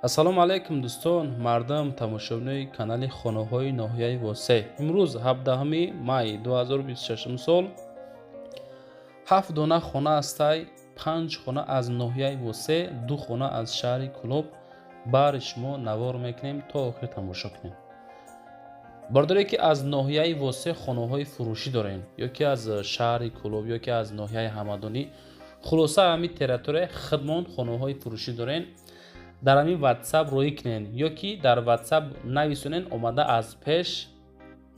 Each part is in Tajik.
Ассалому алайкум, дӯстон, мардам, тамошобинои канали хонаҳои ноҳияи Восеъ. Имрӯз, 17 май 2026 сол, ҳафт дона хона ҳастай: панҷ хона аз ноҳияи Восеъ, ду хона аз шаҳри Кӯлоб. Баҳри шумо навор мекунем, то охир тамошо кунем. Бардоре ки аз ноҳияи Восеъ хонаҳои фурӯшӣ дорем ё ки аз шаҳри Кӯлоб, ё ки аз ноҳияи Ҳамадонӣ, хулоса, ҳамин территорияи худмон хонаҳои фурӯшӣ дорем, дар ҳамин Ватсап роӣ кунен ё ки дар Ватсап нависонен, омада аз пеш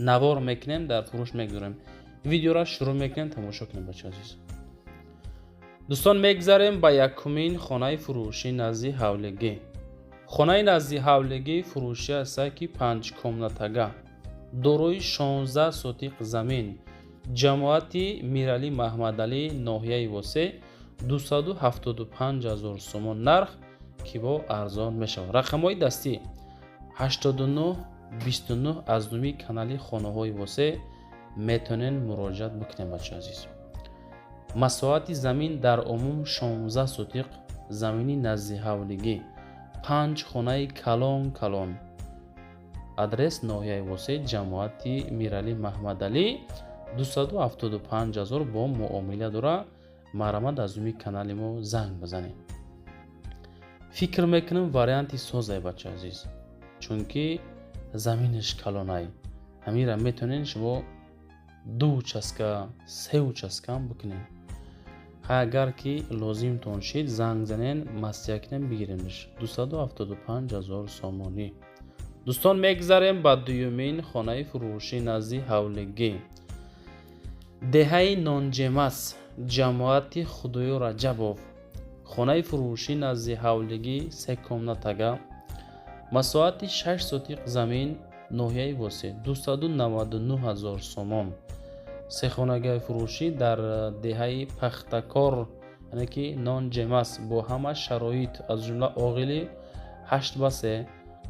навор мекунем, дар фурӯш мегузорем. Видеоро шурӯъ мекунем, тамошо кунем, бача азиз. Дӯстон, мегзарем ба якумин хонаи фурӯшӣ назди ҳавлигӣ. Хонаи назди ҳавлигӣ фурӯшӣ ҳастад, ки панҷкомнатага, дорои 16 сотиқ замин, ҷамоати Миралӣ Маҳмадалӣ, ноҳияи Восеъ, 275 ҳазор сомон нарх, ки бо арзон мешавад. Рақамҳои дастӣ 89 29. Аз номи канали хонаҳои Восеъ метавонед муроҷиат бикунед, бача азиз. Масоҳати замин дар умум 16 сотиқ замини назди ҳавлигӣ, панҷ хонаи калон калон. Адрес: ноҳияи Восеъ, ҷамоати Миралӣ Маҳмадалӣ, 275 ҳазор бо муомила дора. Марҳамат, аз номи канали мо занг бизанед. Фикр мекунам, варианти созай, бача азиз, чунки заминаш калонай. Ҳаминра метавонед шумо ду участка, се участкаам бикунед. Агар ки лозимтон шид, занг занен, маслиҳат кунем, бигиремш. 275 ҳазор сомонӣ. Дӯстон, мегзарем ба дуюмин хонаи фурӯшӣ назди ҳавлигӣ, деҳаи Нонҷемас, ҷамоати Худоё Раҷабов. Хонаи фурӯшӣ назди ҳавлигӣ, секомнатага, масоҳати 6 сотиқ замин, ноҳияи Восеъ, 299 ҳазор сомон. Сехонагаи фурӯшӣ дар деҳаи Пахтакор, яъне ки Нонҷемас, бо ҳама шароит, аз ҷумла оғили 8 ба 3,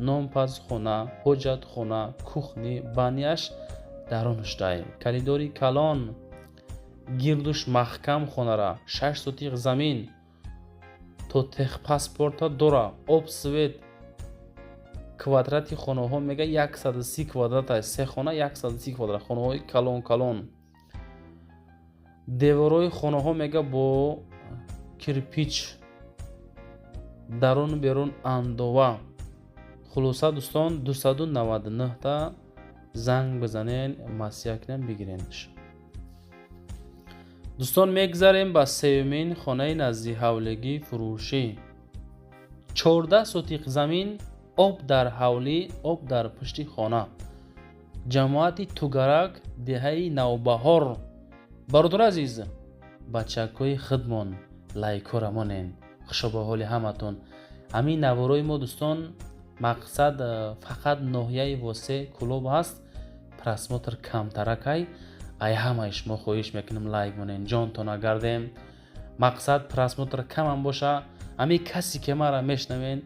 нонпазхона, ҳоҷатхона, кухни, баняш дарунашдай, коридори калон, гирдуш маҳкам. Хонара 6 сотиқ замин, то техпаспорта дора, об, свет. Квадрати хонаҳо мега 130 квадрат аст. Се хона 130 квадрат, хонаҳои калон калон. Деворҳои хонаҳо мега бо кирпич, даруну берун андова. Хулоса, дӯстон, 299 та занг бизанен, маслиҳат кунем, бигиренш. Дӯстон, мегзарем ба сеюмин хонаи назди ҳавлигӣ фурӯшӣ: 14 сотиқ замин, об дар ҳавлӣ, об дар пушти хона, ҷамоати Тугарак, деҳаи Навбаҳор. Бародари азиз, бачакҳои худмон, лайкҳоро монен. Хушо ба ҳоли ҳаматон. Ҳамин наворои мо, дӯстон, мақсад фақат ноҳияи Восеъ, Кӯлоб ҳаст, просмотр камтаракай. Ай ҳамаи шумо хоҳиш мекунам, лайк монен, ҷонтона гардем. Мақсад, просмотр камам боша, ҳамин касе ки мара мешнавен,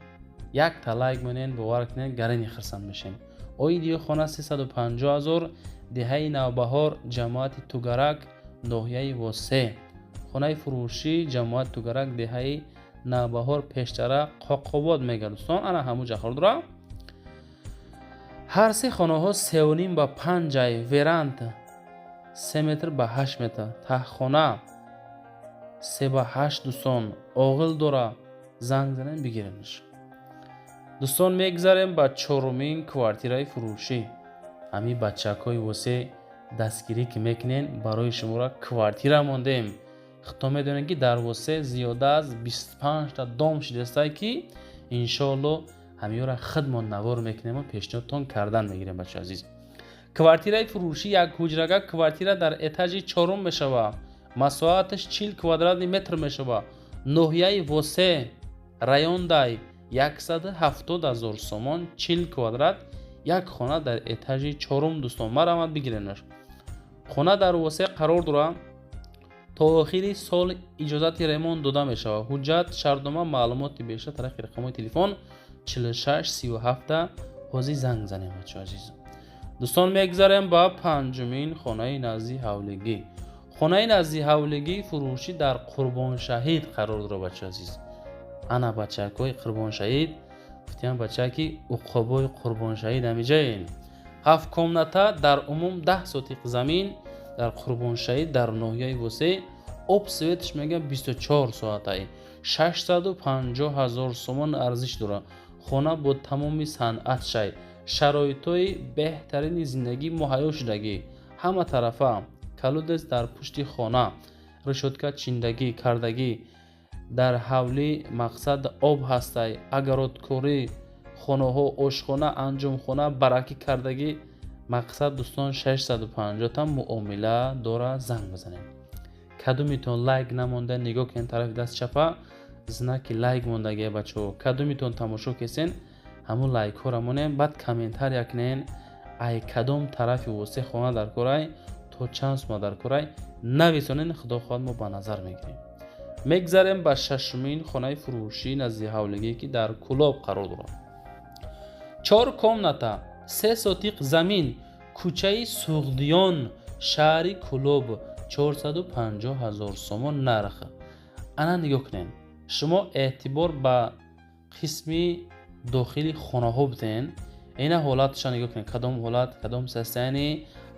якта лайк монен, бовар кунед, гарини хирсанд мешем. Оиди хона 350 ҳазор, деҳаи Навбаҳор, ҷамоати Тугарак, ноҳияи Восеъ. Хонаи фурӯшӣ, ҷамоати Тугарак, деҳаи Навбаҳор, пештара Қоқобод мега, дӯстон, ана ҳамун ҷа дора. Ҳар се хонаҳо 3,5 ба 5-ай, веранда 3 метр ба 8 метр, таҳхона 3 ба 8. Дӯстон, оғил дора, занг занем, бигиремш. Дӯстон, мегзарем ба чорумин квартираи фурӯшӣ. Ҳамин бачакҳои Восеъ дастгирӣ ки мекунен, барои шуморо квартира мондем. Худто медонед, ки дар Восеъ зиёда аз 25та дом шидастае, ки иншоалло ҳамиёра худмон навор мекунему пешниҳодтон кардан мегирем. Бача азиз, квартираи фурӯшӣ як ҳуҷрага, квартира дар этажи чорум мешавад, масоҳаташ 40 квадратный метр мешавад, ноҳияи Восеъ, райондай, 170 ҳазор сомон, 40 квадрат, як хона дар этажи чорум. Дӯстон, марамад, бигиренаш. Хона дар Восеъ қарор дорад, то охири сол иҷозати ремонт дода мешавад. Ҳуҷҷат, шартнома, маълумоти бештар тариқи рақамҳои телефон 46 37 ҳозир занг занем, бачо азиз. Дӯстон, мегзарем ба панҷумин хонаи назди ҳавлигӣ. Хонаи назди ҳавлигӣ фурӯшӣ дар Қурбоншаҳид қарор дорад, бачо азиз. Ана бачакҳои Қурбоншаҳид. Гуфтиям, бача, ки уқобои Қурбоншаҳид ҳамиҷаен. Ҳафт комната, дар умум 10 сотиқ замин дар Қурбоншаҳид, дар ноҳияи Восеъ. Об, свет ш мегӯям, 24 соатаи. 650 ҳазор сомон арзиш дорад. Хона бо тамоми санъатшай, шароитҳои беҳтарини зиндагӣ муҳайё шудагӣ, ҳама тарафа колодец дар пушти хона, решётка чиндагӣ кардагӣ дар ҳавлӣ, мақсад, об ҳастай, огород корӣ, хонаҳо, ошхона, анҷомхона баракӣ кардагӣ. Мақсад, дӯстон, 650 та муомила дора, занг бизанед. Кадомитон лайк намонда, нигоҳ кунед, тарафи даст чапа знак и лайк мондагия, бачаҳо. Кадомитон тамошо кесен, ҳамун лайкҳоро монем, баъд комментария кунен, ай кадом тарафи Восеъ хона дар корай, то чанд сума дар корай, нависонен. Худо хоҳад, мо ба назар мегирем. Мегзарем ба шашумин хонаи фурӯшии назди ҳавлигӣ, ки дар Кулоб қарор дорад. Чор комната, 3 сотиқ замин, кӯчаи Суғдиён, шаҳри Кулоб, 450 ҳазор сомон нарх. Ана, нигоҳ кунед, шумо эътибор ба қисми дохили хонаҳо бидиҳен. Ина ҳолатша нигоҳ кунед, кадом ҳолат, кадом состояние.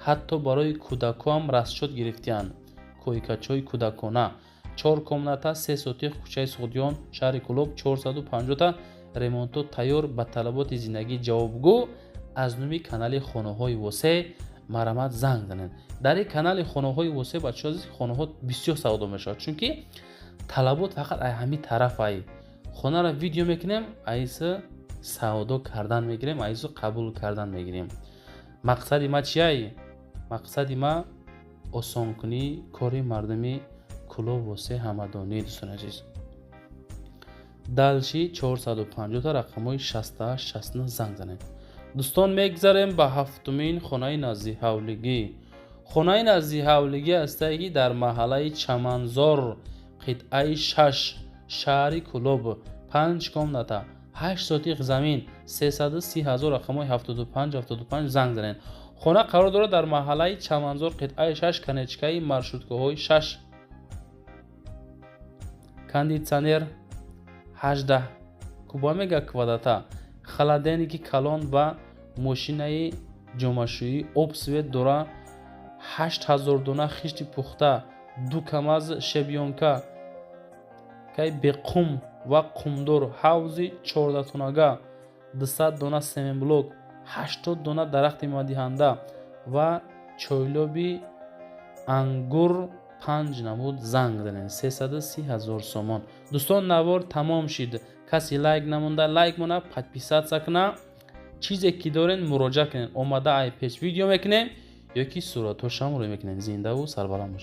Ҳатто барои кӯдакҳоам расчёт гирифтиянд, койка чои кӯдакона. Чор комната, 3 сотиқ, кӯчаи Суғдиён, шаҳри Кулоб, 450-та, ремонт о тайёр, ба талаботи зиндагӣ ҷавобгӯ. Аз номи канали Хонаҳои Восеъ марамат занг занед. Дар ин канали Хонаҳои Восеъ, бачаҳо, хонаҳо бисёр савдо мешавад, чунки талабот фақат ай ҳамин тараф. Ай хонаро видео мекунем, айси савдо кардан мегирем, айсу қабул кардан мегирем. Мақсади ма чияй? Мақсади ма осонкунии кори мардуми Кулоб, Восеъ, Ҳамадонӣ. Дӯстони азиз, дальше 450, рақамҳои 68, 69 занг занед. Дӯстон, мегзарем ба ҳафтумин хонаи наздиҳавлигӣ. Хонаи наздиҳавлигӣ ҳастае, ки дар маҳаллаи Чаманзор, қитъаи 6, шаҳри Кулоб, панҷ комната, 8 сотиқ замин, 330 ҳазор, рақамҳои 75, 75 занг занед. Хона қарор дорад дар маҳаллаи Чаманзор, қитъаи 6, конечка и маршрутка ҳои 6. Кондитсионер 18 куба мега квадрата, холодильник и калон ва мошинаи ҷомашӯӣ, об, свет дора, 8000 дона хишти пухта, ду КамАЗ щебёнка кай беқум ва қумдор, ҳавзи чордатонага, 200 дона семенблок, 80 дона дарахти мевадиҳанда ва чойлоби ангур панҷ намуд. Занг занед, 330 ҳазор сомон. Дӯстон, навор тамом шид. Касе лайк намонда, лайк мона, подписаться куна. Чизе ки дорен, муроҷиат кунед, омада ай пеш видео мекунем ё ки суратҳошам рӯй мекунем. Зиндаву сарбаланд бошед.